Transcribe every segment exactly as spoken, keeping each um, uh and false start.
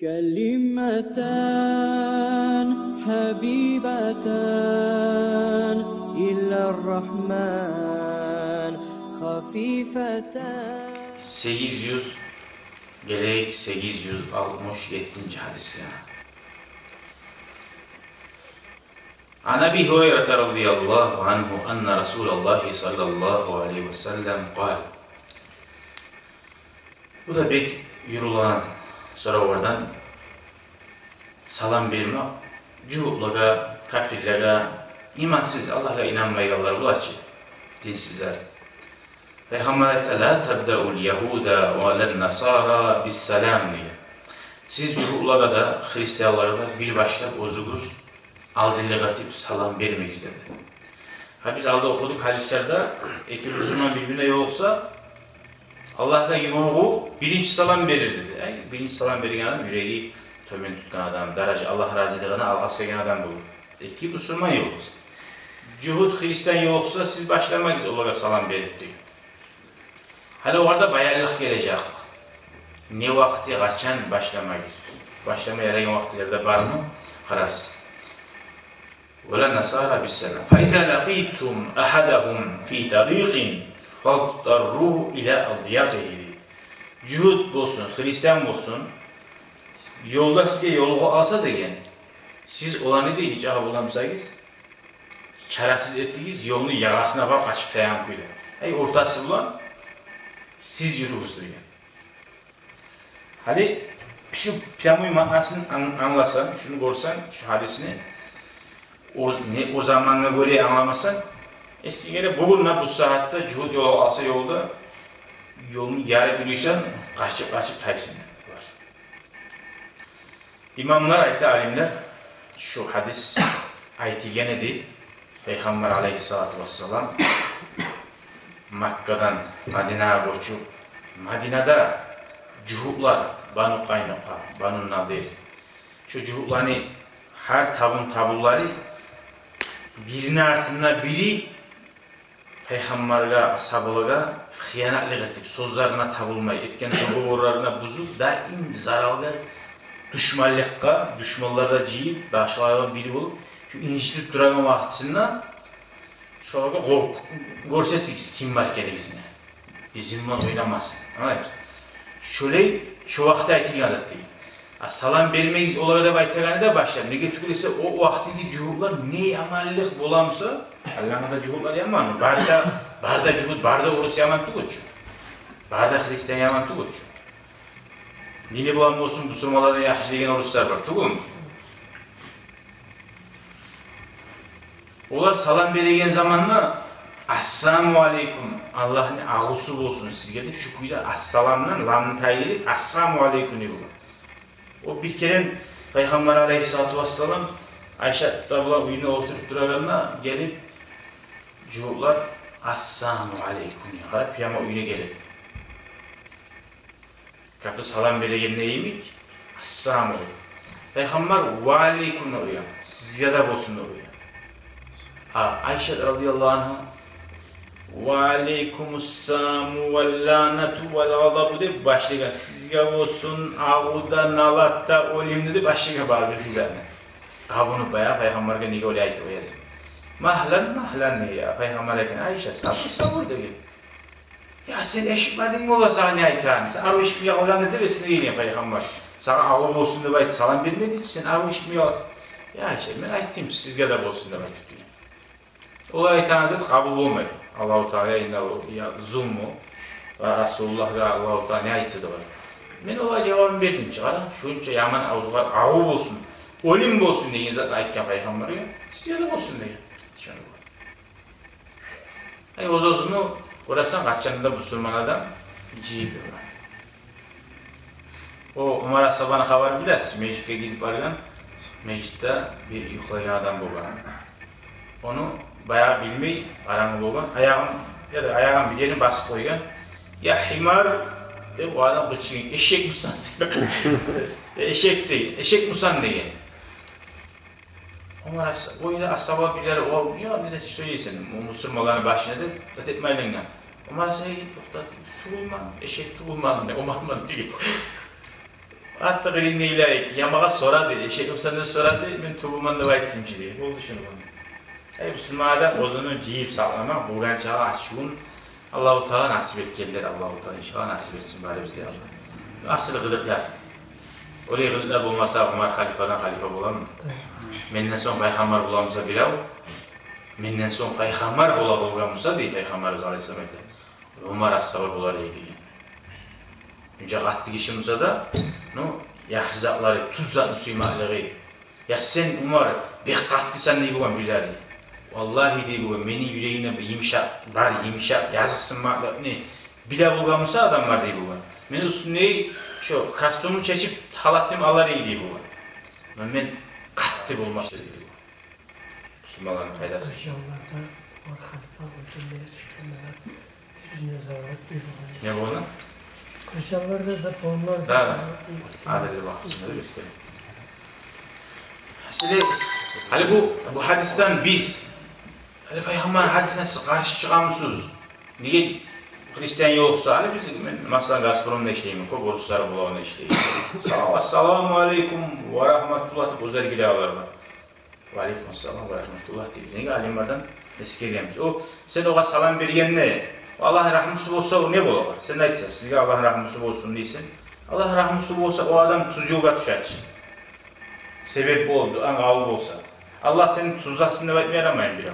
كلمتان حبيبتان إلى الرحمن خفيفتان. Сегиз юз, гелейик сегиз юз алтмыш еттинчи гьадисге. عن أبي هريرة رضي الله عنه أن رسول الله صلى الله عليه وسلم قال. Бу да бек юрюлеген соравлардан, салам бермек жугьутлагъа, капирлеге, имансыз, Аллагьгъа инанмайгъанлар булар чы, динсизлер. Пайхаммар айта: لا تبدأوا اليهود ولا النصارى بالسلام, дей. Сиз жугьутлагъа да, христианлагъа да бир башлап оьзюгюз алдынлыкъ этип салам бермегиз, деди. Гьа, биз алда охудукъ гьадислерде, эки бусурман бир-бирине ёлукъса, Аллагьгъа ювугъу биринчи салам берир, деди. Ай, биринчи салам берген адам юреги тёбен тутгъан адам, даража, Аллагь разилигине алгъасайгъан адам болур. Эки бусурман ёлукъса. Жугьут, христиан ёлукъса, сиз башламагъыз олагъа салам берип, деген. Гьали огъар да баянлыкъ гележек. Не вакъти, къачан башламагъыз? Башлама ярайгъан вакътилер де бармы? Къарасыз. ولا النصارى بالسلام. فإذا لقيتم أحدهم في طريق فاضطروه إلى أضيقه. Жугьут болсун, христиан болсун, ёлда сизге ёлугъа къалса, деген, сиз оланы, дей, нечакъы боламсагъыз, чарасыз этигиз, ёлну ягъасына барып къачып таянгъан кюйде. Ай, ортасы булан сиз юрюгюз, деген. Гьали шу прямой маънасын ан-, англасанг, шуну гёрсенг, шу гьадисни, о, не, о замангъа гёре англамасанг, эсинге геле, бугюн де бу сагьатда жугьут ёлугъа къалса ёлда, ёлну ярып юрюйсен, къачып-къачып тайсанг. Имамлар айта, алимлер, шу гьадис айтылгъан эди, Пайхаммар алайгьиссалату вассалам Маккадан Мадинагъа гёчюп, Мадинада жугьутлар, Бану Къайнукъа, Бану Надир, шу жугьутланы гьар табун-табунлары бирини артындан бири Пайхаммаргъа, асгьабалагъа хыянатлыкъ этип, сёзлерине табулмай, этген договорларын бузуп, даим заралгъа, душманлыкъгъа, душманлар да жыйып, башгъалардан бири болуп, шу инжитип турагъан вакътисинде шолагъа къоркъув гёрсетигиз, ким бар экенигизни. Бизин булан ойнамасын. Англаймысыз? Шолай, шо вакътиде айтылгъан зат, дей. А салам бермегиз олагъа деп айтагъаны да башлап. Неге тюгюл эсе, о вакътиги жугьутлар не яманлыкъ боламса, аллагьны да жугьутлар яман. Бары да, бары да жугьут, бары да урус яман тюгюл чю. Бары да христиан яман тюгюл чю. Дини булан болсун, бусурманлардан яхшы деген уруслар бар, тюгюлмю? Олар салам береген заманда: «Ассаламу алейкум, Аллагьны агъусу болсун сизге», — деп, шу кюйде ассаламдан ламны тайдырып, «Ассаламу алейкум» деп болгъан. О бир керен Пайхаммар алайгьиссалату вассалам Айшат да булан уьюнде олтуруп турагъанда, гелип жугьутлар «Ассаламу алейкум» деп къарап, прямо уьюне гелип. Капы салам берегенде йимик, «Ассаламу алейкум». Пайхаммар «Ва алейкум» деп къойгъан, «Сизге де болсун» деп къойгъан. А Айшат радияллагьу ангьа «Ва алейкумуссаламу валланату валгъадабу» деп башлагъан. «Сизге болсун агъу да, налат да, оьлюм де» деп башлагъан бары бир хизаны. Къабунуп баягъы Пайхаммаргъа неге олай айтып къояды. «Магьлан, магьлан» дей, я Пайхаммар айтгъан, Айша, сабур, сабур деген. «Я сен эшитмедингми, олар сагъа не айтагъанын? Сен арив эшитмей къалгъан эдинг», — деп эсине гелген Пайхаммар. «Сагъа агъу болсун деп айтып салам бермединг чи, сен арив эшитмей къалгъан». «Я Айша, мен айтдым, сизге де болсун деп айтып», — деген. Олар айтагъан зат къабул болмай. Аллагьу Таала, я, инна, я зулму, ва Расулуллагьгъа Аллагьу Таала не айтса да бар. Мен олагъа жавабын бердим чы, къара, шунча яман авзугъар агъу болсун, оьлюм болсун деген зат айтгъан Пайхаммаргъа, сизге де болсун деген. Шону бар. Ай, оьз-оьзюню гёресен, къачан да бусурман адам жыйылып. О Умар асгьабаны хабарын билесиз, межитге гирип баргъан, межитде бир юхлайгъан адам болгъан. Ону баягъы билмей, къарангы болгъан, аягъын, я да аягъын бир ерин басып къойгъан. «Я гьимар» деп, о адам къычыргъан. «Эшекмисен сен?» «Эшек», — дей, «эшекмисен?» — деген. Умар ас-, о ерде асгьабалар бирлери: «О, я, не зат сёйлейсен, бу бусурманланы башына?» — деп, зат этмей айлангъан. Умар аса: «Эй, токъта, тюгюлмен, эшек тюгюлмен, мен Умарман», — деген. Артыкъ илму илайик, ямагъа сорады, эшек болсам деп сорады, мен тюгюлмен деп айтдым чи дей. Болду шуну. Эй, бусурман адам оьзюню жыйып сакъламакъ, болгъанча ачувун Аллагьу Таала насип этгенлер, Аллагьу Таала иншаллагь насип этсин барыбызгъа да Аллагь. Асил къылыкълар. Олай къылыкълар болмаса, Умар халифадан халифа боламы? Менден сонг пайхаммар боламы буса бирев, менден сонг пайхаммар бола болгъан буса, дей, Пайхаммарыбыз алайгьиссалам айта, Умар асгьаба болар эди деген. Шунча къатты гиши буса да, ну, яхшы затлары, тюз затны сюймеклиги. Я сен, Умар, бек къаттысан дей болгъан бирлери. Валлагь, дей болгъан, мени юрегимде бир йымышакъ бар, йымышакъ, языкъсынмакълыкъны биле болгъан буса адамлар, дей болгъан, мени уьстюмдеги шо костюмну чечип, халатымны алар эди, дей болгъан. Но мен къатты болмас эдим, дей болгъан. Бусурманланы пайдасы учун. Къачанларда бар халифа оьлтюрмеге тюшгенлер, бир-бирине заврат берип алгъан. Не болгъан? Къачанларда за-, болмас. Да, да. Адилли вакътисинде де эсгерген. Сиз де, гьали бу, бу гьадисден биз, гьали Пайхаммарны гьадисине сиз къаршы чыгъамысыз? Неге христиан ёлукъса, гьали биз, мен, масала, Газпромда ишлеймен, кёп оруслар болагъанда ишлеймен. Салам, ассаламу алейкум ва рагьматуллагь деп оьзлер гире алар бар. Ва алейкум ассалам ва рагьматуллагь дейбиз. Неге алимлерден эсгергенбиз. О, сен огъар салам бергенде, Аллагьны рагьмусу болса, о не бола? Сен айтса, сизге Аллагьны рагьмусу болсун дейсен. Аллагьны рагьмусу болса, о адам тюз ёлгъа тюшер чи. Себеп болду, анг авул болса. Аллагь сени тюзлесин деп айтма ярамаймы бирев?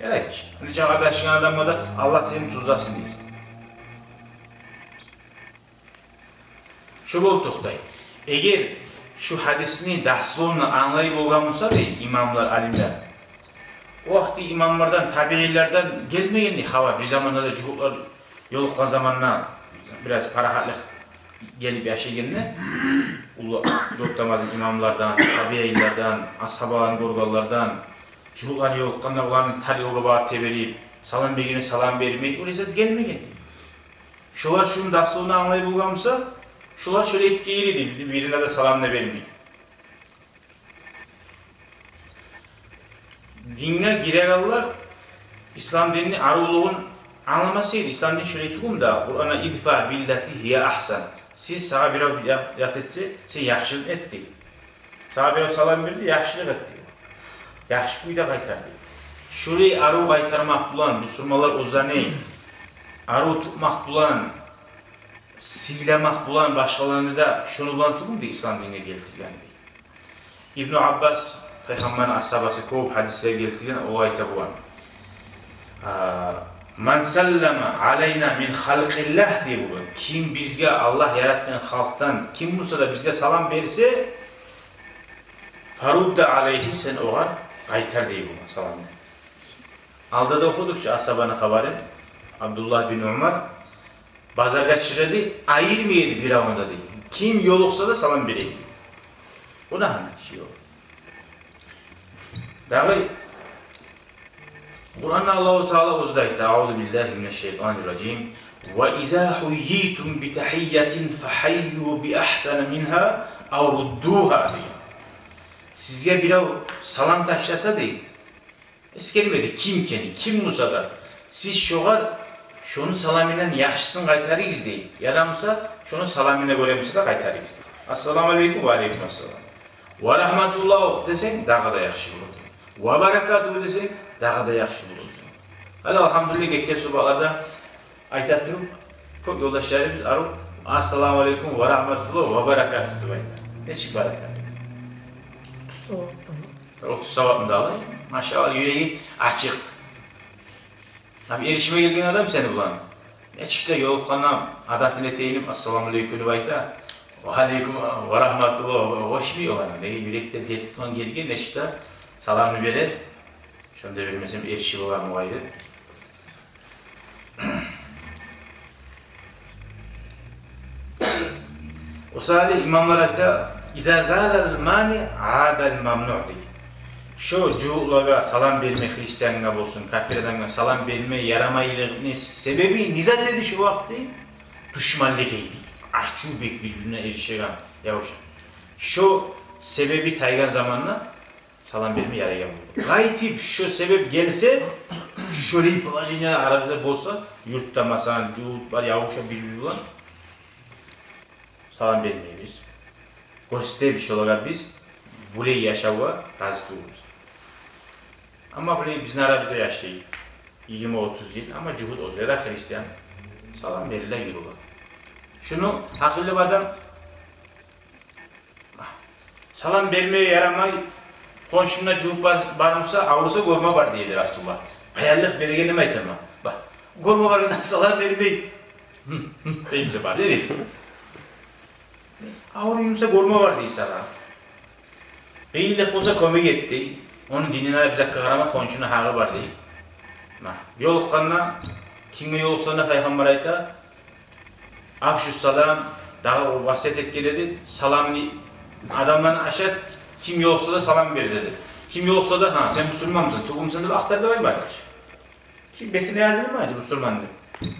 Ярай чы. Анча къардашынг адамгъа да Аллагь сени тюзлесин дейсен. Шу болуп токътай. Эгер шу гьадисни дословно англай болгъан буса, дей, имамлар, алимлер, о вакъти имамлардан, табиинлерден гелмеген эди хабар. Бир заманда да жугьутлар ёлукъгъан заманда, бираз парахатлыкъ гелип яшагъанда, уллу дёрт намазны имамлардан, табиинлерден, асгьабаланы гёргенлерден, жугьутлар ёлукъгъанда оланы тар ёлгъа багъып теберип, салам бергенге салам бермей, олай зат гелмеген эди. Шолар шуну дословно англай болгъан буса, шолар шолай этип гелир эди, бирине де салам да бермей. Динге гирегенлер ислам динни арувлугъун англамаса эди. Ислам дин шолай тюгюлмю дагъы? Къуранда: «Идфа биллати гьия агьсан». Сиз, сагъа бирев я-, зат этсе, сен яхшылыкъ эт дей. Сагъа бирев салам берди, яхшылыкъ эт дей. Яхшы кюйде къайтар дей. Шолай арив къайтармакъ булан, бусурманлар оьзлени арив тутмакъ булан, сыйламакъ булан башгъаланы да, шону булан тюгюлмю дей ислам динге гелтирген дей. Ибну Аббас, Пайхаммарны асгьабасы, кёп гьадислер гелтирген, о айта болгъан: «А, ман саллама алайна мин халкъиллагь», – дей болгъан. Ким бизге, Аллагь яратгъан халкъдан ким буса да бизге салам берсе, «фарудда алайгьи», сен огъар къайтар дей болгъан саламны. Алда да охудукъ чу асгьабаны хабарын, Абдуллагь бин Умар базаргъа чыгъа эди, айырмай эди биревню де дей. Ким ёлукъса да салам бере эди. О да гьаман чы ёл. Дагъы Къуранда Аллагьу Таала оьзю де айта: «Аузу биллагьи минаш-шайтанир-ражим. Ва иза гьуййитум би тагьиййатин фагьаййу би агьсана мингьа ав руддугьа», – деген. Сизге бирев салам ташласа дей, эсгермеди ким экени, ким буса да, сиз шогъар шону саламындан яхшысын къайтарыгъыз дей. Яда буса, шону саламына гёре буса да къайтарыгъыз дей. «Ассаламу алейкум», «Ва алейкум ассалам». «Ва рагьматуллагь» десенг, дагъы да яхшы болур. «Ва баракатугьу» десенг, дагъы да яхшы болур. Гьали, алгьамдулиллагь, гетген субагьларда айта туруп, кёп ёлдашларыбыз арив «Ассаламу алейкум ва рагьматуллагь ва баракатугьу» деп айта. Нечик баракат? Савап. Отуз савапны да алай. Машаллагь, юреги ачыкъ. Гьам эришме гелген адам сени булан. Нечик де ёлукъгъанда адатын этейин, «Ассаламу алейкум» деп айта. «Ва алейкум ва рагьматуллагь», ошмай огъар. Неге, юрекде дерт булан гелген, нечик де саламны берер. Шонда бермесем, эришип алар бугъай деп. О саялы имамлар айта: «Иза залал мани абал мамну», – дей. Шо жугьутлагъа салам берме, христиангъа болсун, капир адамгъа салам берме ярамайлыгъыны себеби не зат эди шо вакъти? Душманлыкъ эди. Ачув бек бир-бирине эришеген, явуша. Шо себеби тайгъан заманда салам берме ярайгъан болду. Къайтып шо себеп гелсе, шолай положение арабызда болса, юртда, масала, жугьут бар, явуша бир-бири булан, салам бермейбиз. Гёрсетебиз шолагъа, биз булай яшавгъа рази тюгюлбюз. Амма булай бизин арабызда яшай, йигирма-отуз йыл, амма жугьут оьзлер де христиан, салам бериле, юрюле. Шуну гьакъыллы бир адам: «Салам бермеге ярамай, хоншумда жугьут бар, бар буса, авруса, гёрме бар», — дейди Расулуллагь. Баянлыкъ берегеним айтаман. Бакъ, гёрме баргъанда салам бермей, «Гьм, гьм», — деймсе, бар дейсен. Авруй буса, гёрме бар дей сагъа. Къыйынлыкъ болса, кёмек эт дей. Ону динине, бизге къарама, хоншуну гьакъы бар дей. Ма, ёлукъгъанда, кимге ёлукъсанг да, Пайхаммар айта: «Афшу салам», дагъы о васият этген эди, саламны адамланы ашат, ким ёлукъса да салам бер деди. Ким ёлукъса да, гьа, сен бусурманмысан, тюгюлмюсен деп ахтар да къойма, гьеч. Ким бетине язылма, гьеч, бусурман деп.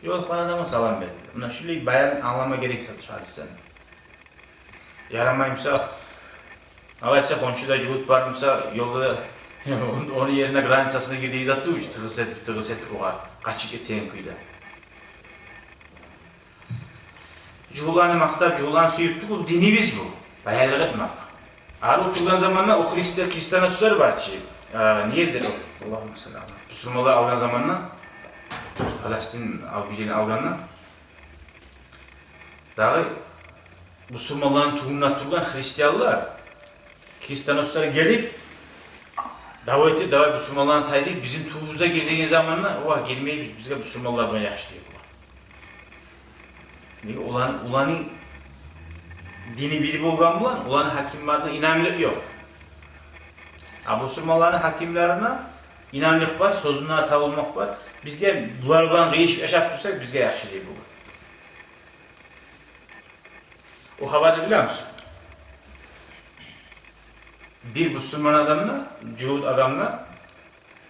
Ёлукъгъан адамгъа салам бер. Муна шулай баян англама герек зат шу гьадисден. Ярамай буса, алайса, хоншуда жугьут бар буса, ёлда да, ону, ону ерине, границасына гир деген зат тюгюл, тыгъыс этип, тыгъыс этип огъар, къачып гетеген кюйде. Жугьутланы макътап, жугьутланы сююп тюгюл, бу динибиз бу. Баянлыкъ этмек. Арив тургъан заманда о христи-, христиан ослар бар чы. Э, не эди о? Аллагьумма салли аля. Бусурманлар алгъан заманда, Палестин ал-, бир ерни алгъанда, дагъы бусурманланы тюбюнде тургъан христианлар, христиан ослар гелип, дав этип: «Давай, бусурманланы тайдыр, бизин тюбюбюзге гир», — деген заманда: «О, гирмейбиз, бизге бусурманлар булан яхшы», — дей булар. Неге? Оланы, оланы дини бир болгъан булан, оланы гьакимлерине инамлыкъ ёкъ. А бусурманланы гьакимлерине инамлыкъ бар, сёзюне табулмакъ бар. «Бизге, булар булан къыйышып яшап турсакъ, бизге яхшы», — дей булар. О хабарны билемисиз? Бир бусурман адамны, жугьут адамны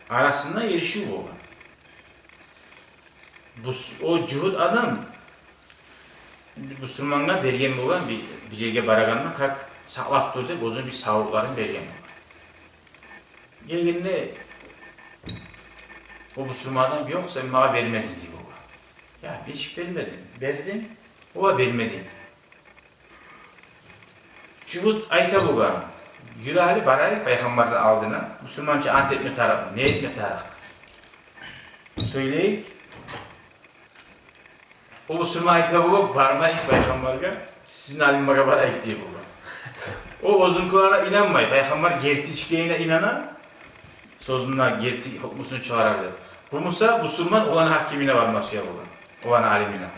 арасында эришив болгъан. Бус-, о жугьут адам бусурмангъа берген болгъан, бир, бир ерге барагъанда, как сакълап тур деп, оьзюню бир савгъатларын берген болгъан. Гелгенде о бусурман адам: «Ёкъ, сен магъа бермединг», — дей болгъан. «Я, нечик бермединг?» «Бердим». «О, бермединг». Жугьут айта болгъан: «Юрю гьали, барайыкъ Пайхаммарны алдына, бусурманча ант этме тарыкъ, не этме тарыкъ, сёйлейик». О бусурман айта болгъан: «Бармайыкъ Пайхаммаргъа, сизин алимлеге барайыкъ», — дей болгъан. О оьзюнкилеге инанмай, Пайхаммар герти экенине инана, сёзюнде герти гьукмусун чыгъарар деп. Бу буса, бусурман оланы гьакимине барма сюе болгъан, оланы алимине.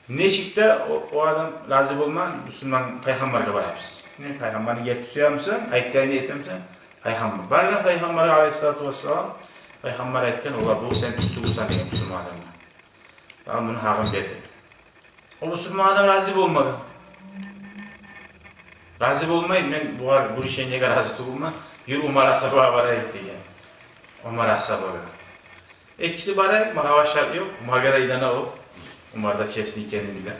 Нечик де о, о адам рази болмай: «Бусурман, Пайхаммаргъа барабыз. Не, Пайхаммарны герти сюемисен, айтгъанын этемисен, Пайхаммар». Баргъан Пайхаммаргъа, алайгьиссалату вассалам, Пайхаммар айтгъан: «Валлагь, бу сен тюз тюгюлсен», — деген бусурман адамгъа. «Дагъы муну гьакъын бер», — деген. О бусурман адам рази болмагъан. Рази болмай: «Мен бугъар, бу решениеге рази тюгюлмен, юрю Умар асгьабагъа барайыкъ», — деген. Умар асгьабагъа. Экиси барайыкъ, магъа башгъа ёкъ, Умаргъа да инана о. Умар да честный экенин биле.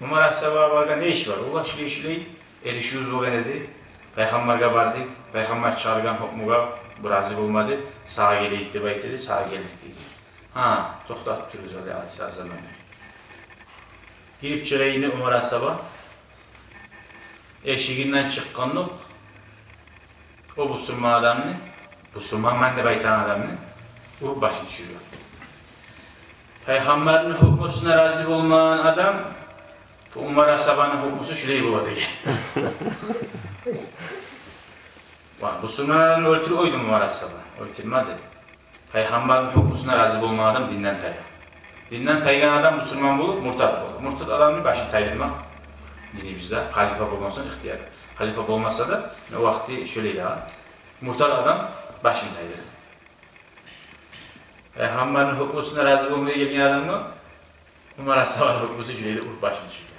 Умар асгьабагъа баргъан: «Не иш бар?» «Валлагь, шулай-шулай эришивюбюз болгъан эди. Пайхаммаргъа бардыкъ, Пайхаммар чыгъаргъан гьукмугъа бу рази болмады, сагъа гелейик деп айта эди, сагъа гелдик», — деген. «Гьа, токътап туругъуз гьали, аз заман». Гирип чыгъа эди Умар асгьаба. Эшигинден чыкъгъандокъ, о бусурман адамны, бусурманман деп айтагъан адамны уруп башын тюшюрген. «Пайхаммарны гьукмусуна рази болмагъан адам бу Умар асгьабаны гьукмусу шулай бола», — деген. Ва бусурман адамны оьлтюрюп къойду Умар асгьаба? Оьлтюрмеди. Пайхаммарны гьукмусуна рази болмагъан адам динден тая. Динден тайгъан адам бусурман болуп, муртат бола. Муртат адамны башын тайдырмакъ динибизде, халифа болгъан сонг ихтияр. Халифа болмаса да, о вакъти шолай дагъы. Муртат адам башын тайдыра. Пайхаммарны гьукмусуна рази болмай гелген адамгъа Умар асгьабаны гьукмусу шулай деп уруп башын тюшюрген.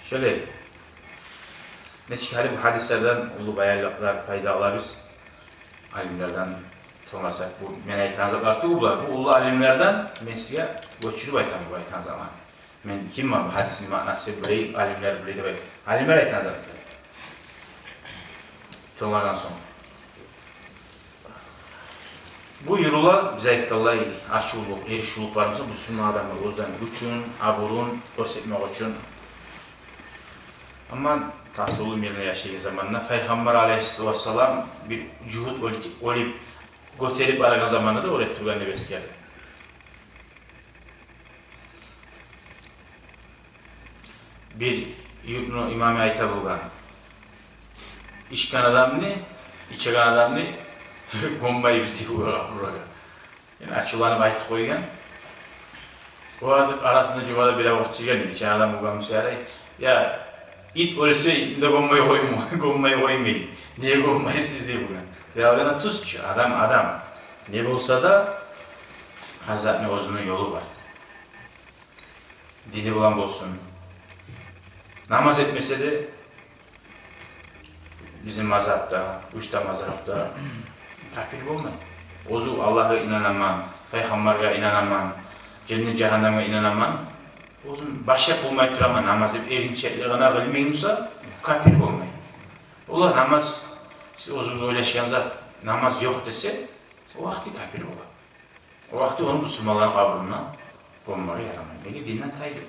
Шолай. Нечик гьали бу гьадислерден уллу баянлыкълар пайда алабыз. Алимлерден тынгласакъ, бу мен айтагъан затлар тюгюл булар. Бу уллу алимлерден мен сизге гёчюрюп айтаман бу айтагъан затланы. Мен киммен, бу гьадисни маънасы булай, алимлер булай деп айт-, алимлер айтагъан затлар. Тынглагъан сонг. Бу юрюле, биз айтгъанлай, ачувлукъ, эришивлюк бар буса, бусурман адамлар оьзлени гючюн, абурун гёрсетмек учун. Амма татывлу миллетде яшайгъан заманда Пайхаммар алайгьиссалату вассалам бир жугьут оьлюп, оьлюп гётерип барагъан заманда да оьле тургъан деп эсгерди. Бир юртну имамы айта болгъан: «Ичген адамны, ичеген адамны гёммейбиз», — дей болгъан. Яни ачувланып айтып къойгъан. Олар арасында жумада бир вакъти чыгъагъан, ичеген адам болгъан буса ярай: «Я, ит оьлсе, итни де гёммей къоймай, гёммей къоймай. Неге гёммейсиз?» — дей болгъан. Реалгъа тюз чю, адам адам. Не болса да, гьар затны оьзюню ёлу бар. Дини булан болсун. Намаз этмесе де, бизин мазгьабда, уьч де мазгьабда капир болмай. Оьзю Аллагьгъа инанаман, Пайхаммаргъа инанаман, женнет-жагьаннемге инанаман, оьзюн башгъа къылмай тураман намаз деп эринчекли гьана къылмай буса, капир болмай. Олар намаз, сиз оьзюгюз ойлашгъан зат, намаз ёкъ десе, о вакъти капир бола. О вакъти ону бусурманланы къабурунда гёммеге ярамай. Неге? Динден тайдырды.